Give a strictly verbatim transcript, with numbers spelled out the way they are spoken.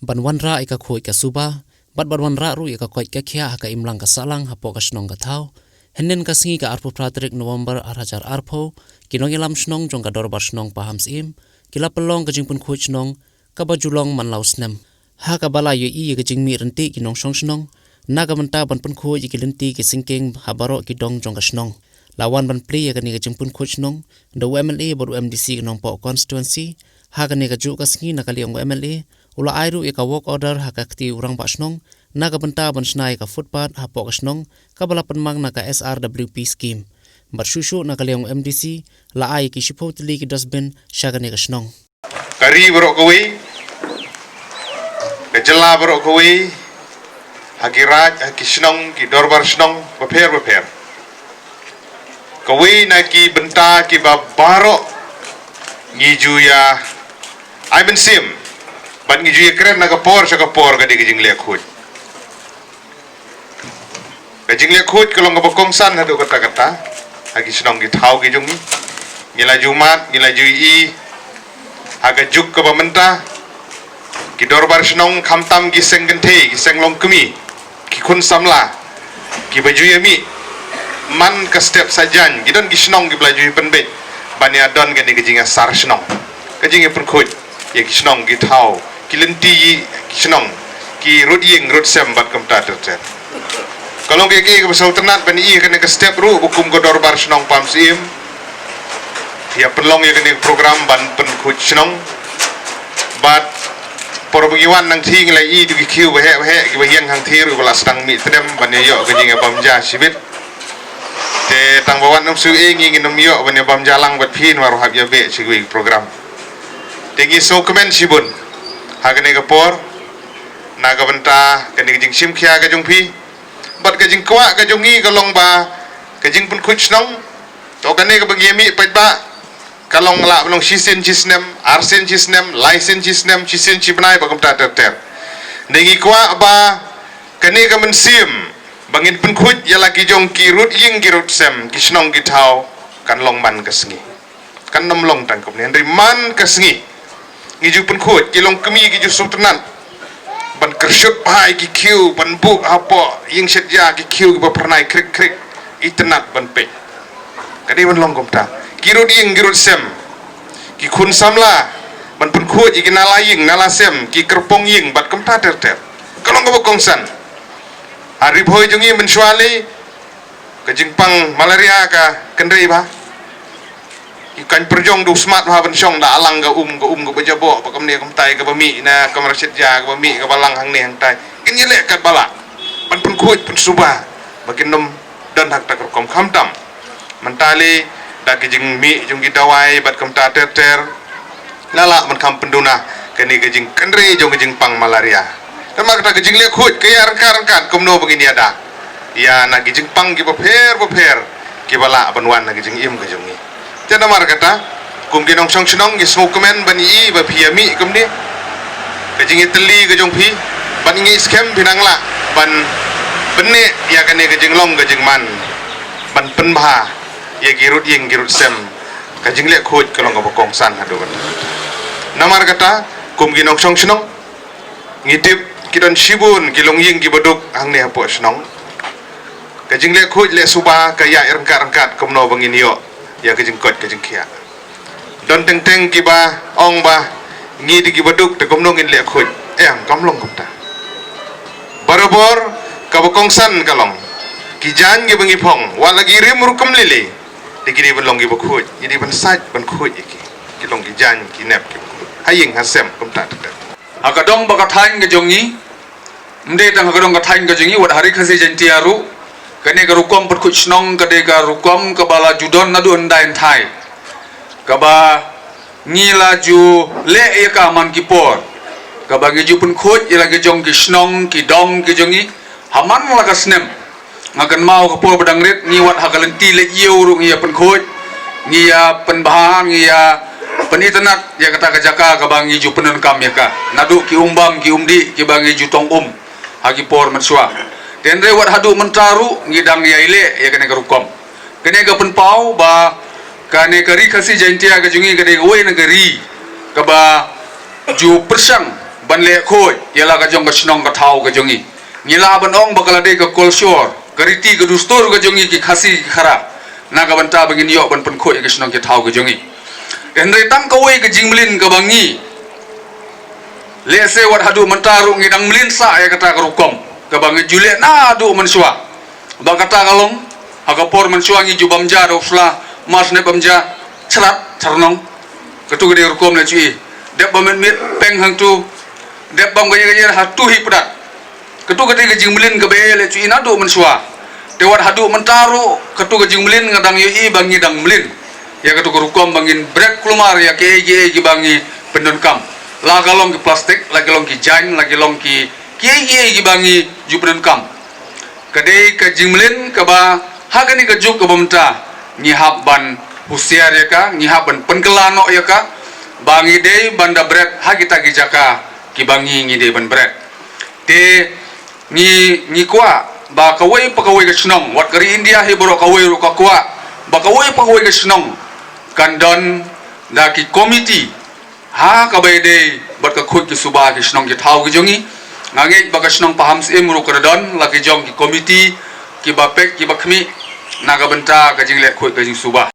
ban wanrah ïa ka khuid ka suba bad ban wanrah ruh ïa ka koit ka khiah ha ka imlang ka sahlang hapoh ka shnong ka thaw. Hynnin ka sngi ka arphew phra tarik November ar hajar arphew, ki nongïalam shnong jong ka Dorbar Shnong Pahamsyiem ki la pynlong ka jingpynkhuid shnong kaba ju long man la u snem, ha kaba la ïohi ïa ka jingmih ryntih ki nongshong shnong na ka bynta ban pynkhuid ïa ki lynti ki syngkien ha baroh ki dong jong ka shnong. La wan ban plie ïa kane ka jingpynkhuid shnong da u M L A bad u M D C ka Nongpoh constituency. Ha kane kajuh ka sngi, na ka liang u M L A u la ai ruh ïa ka work order ha ka kti u rangbah shnong na ka bynta ban shna ïa ka footpath hapoh ka shnong kaba la pynmang na ka S R W P scheme. Bad shuh shuh na ka liang u M D C la ai ïa ki shiphew tylli ki dustbin sha kane ka shnong. Ka ri baroh kawei, ka jylla baroh kawei, ha ki raid, ha ki shnong, ki dorbar shnong bapher bapher, kawei na ki bynta kiba baroh ngi ju ïa ai mynsiem bad ngi ju ïa kren na ka por sha ka por, ka dei ka jingleh khuid. Ka jingleh khuid ka long kaba kongsan haduh katta katta ha ki shnong ki thaw ki jong ngi. Ngi la ju mad, ngi la ju ïohi ha ka juk kaba mynta, ki dorbar shnong, khamtam ki seng kynthei, ki seng longkmie, ki khun samla kiba ju ïa mih man ka step saitjaiñ, ki don ki shnong kiba la ju ïa pynbeit ban ïa don kane ka jingïasar shnong, ka jingïapynkhuid ïa ki shnong ki thaw, ki lynti ki shnong, ki rud ïing rud sem bad kumta ter ter. Ka long kaei kaei kaba sngewtynnat ban ïohi ha kane ka step ruh ba kum ka dorbar shnong Pahamsyiem ïa pynlong ïa kane ka program ban pynkhuid shnong. Bad por ba ngi wan nangthie ngi la ïohi ïa ki khiew baheh baheh kiba ïeng hangthie ruh ba la sdang mih tdem ban ïa ïoh ka jingïabam ja shibit. Te tang ba wan ym shu ïohi, ngin ym ïoh ban ïabam ja lang bad phi namar ba hap ïa beh sha kiwei ki program. Te ngi sngewkmen shibun ha kane ka por na ka bynta kane ka jingshim khia ka jong phi. Bad ka jingkwah ka jong ngi ka long ba ka jingpynkhuid shnong, to kane kaba ngi ïa mih paidbah, ka long lah ban long shisien shisnem, arsien shisnem, laisien shisnem, shisien shibnai bad kumta ter ter. Te ngi kwah ba kane ka mynsiem ba ngin pynkhuid ïa la ki jong ki rud ïing ki rud sem, ki shnong ki thaw, kan long man ka sngi. Kan ym long tang kumne, hynrei man ka sngi ngi ju pynkhuid, ki longkmie ki ju sngewtynnat ban kyrshut bha ïa ki khiew, ban buh hapoh ïing shet ïa ki khiew kiba phyrnai khrik khrik, itynnat ban peit. Ka dei ban long kumta, ki rud ïing ki rud sem, ki khun samla, ban pynkhuid ïa ki nala ïing nala sem, ki kyrpong ïing bad kumta ter ter. Ka long kaba kongsan. Ha Ri Bhoi jong ngi mynshuwa lei ka jingpang malaria ka kynrei bha. Ki kan pyrjong da u smat bha ban shong, da alang ka um, ka um kaba jaboh, ba kumne kumtai, kaba mih na kamra shet ïa, kaba mih kaba lang hangne hangtai. Kin ïaleh katba lah ban pynkhuid pynsuba ba kin ym don ha kata ka rukom, khamtam mynta lei da ki jingmih jong ki dawai bad kumta ter ter, la lah ban kham pynduna kane ka jingkynrei jong ka jingpang malaria. Namar kata ka jingleh khuid ka ïa ryngkat ryngkat kumno ba ngin ïada ïa na ki jingpang kiba pher bapher kiba lah ban wan na ka jingim ka jong ngi. Te namar kata, kum ki nongshong shnong ngi sngewkmen ban ïohi ba phi ïa mih kumne, ka jingïatylli ka jong phi, ban ngi skhem phi nang lah ban pynneh ïa kane ka jinglong ka jingman ban pynbha ïa ki rud ïing ki rud sem. Ka jingleh khuid ka long kaba kongsan haduh katta. Namar kata, kum ki nongshong shnong, ngi tip ki don shibun ki longïing kiba duk hangne hapoh shnong. Ka jingleh khuid leh suba ka ïa ryngkat ryngkat kumno ba ngin ïoh ïa ka jingkoit ka jingkhiah. Don teng teng kiba ong ba ngi dei kiba duk te kumno ngin leh khuid. Em, kam long kumta. Barabor kaba kongsan ka long ki jaiñ kiba ngi phong, wat la ki rim ruh kumne lei, te ki dei ban long kiba khuid, ngi dei ban sait ban khuid ïa ki. Ki long ki jaiñ ki nep kiba khuid ha ïing ha sem kumta ter ter. Ha ka dong ba ka thaiñ ka jong ngi, ym dei tang ha ka dong ka thaiñ ka jong ngi, wat ha Ri Khasi Jaiñtia ruh, kane ka rukom pynkhuid shnong ka dei ka rukom kaba la ju don naduh hyndai hynthai, kaba ngi la ju leh ïa ka man ki por, kaba ngi ju pynkhuid ïa la ki jong ki shnong ki dong ki jong ngi ha man la ka snem. Nga kynmaw ka por ba dang rit ngi, wat ha ka lynti leh ïew ruh ngi ïa pynkhuid, ngi ïa pynbha, ngi ïa pynitynnat ïa kata ka jaka kaba ngi ju pyndonkam ïa ka naduh ki umbam ki umdih kiba ngi ju tong um ha ki por mynshuwa. Te hynrei wat haduh mynta ruh ngi dang ïai leh ïa kane ka rukom. Kane ka pynpaw ba kane ka Ri Khasi Jaiñtia ka jong ngi ka dei kawei na ka ri kaba ju pyrshang ban leh khuid ïa la ka jong ka shnong ka thaw ka jong ngi. Ngi lah ban ong ba ka la dei ka kolshor, ka riti ka dustur ka jong ngi ki Khasi ki Khara, na ka bynta ba ngin ïoh ban pynkhuid ïa ka shnong ka thaw ka jong ngi. Hynrei tang kawei ka jingmlien kaba ngi lehse wat haduh mynta ruh ngi dang mlien sah ïa kata ka rukom kaba ngi ju leh naduh mynshuwa. Ba kata ka long, ha ka por mynshuwa ngi ju bam ja da u sla, mar sne bam ja, chrat, charnong. Katu ka dei rukom leh chu'i. Dep ba mynmiet peng hangtu, dep bam ka ïa ka ïa hatu hi pdat. Katu ka dei ka jingmlien kaba leh chu'i naduh mynshuwa. Te wat haduh mynta ruh katu ka jingmlien nga dang ïohi ba ngi dang mlien ïa katu ka rukom ba ngin bret kulmar ïa kiei kiei kiba ngi pyndonkam. La ka long ki plastik, la ki long ki jaiñ, la ki long ki kiei kiei kiba ngi ju pyndonkam. Ka dei ka jingmlien kaba ha kane ka juk kaba mynta ngi hap ban husiar ïa ka, ngi hap ban pynkylla noh ïa ka, ba ngi dei ban da bret ha kita ki jaka kiba ngi ngi dei ban bret. Te ngi, ngi kwah ba kawei pa kawei ka shnong, wat ka ri India hi baroh kawei ruh ka kwah ba kawei pa kawei ka shnong kan don da ki komiti ha kaba ïadei bad ka khuid ki suba ki shnong ki thaw ki jong ngi. Nga ngeit ba ka shnong Pahamsyiem ruh ka da don la ki jong ki komiti kiba peit kiba khmih na ka bynta ka jingleh khuid ka jingsuba.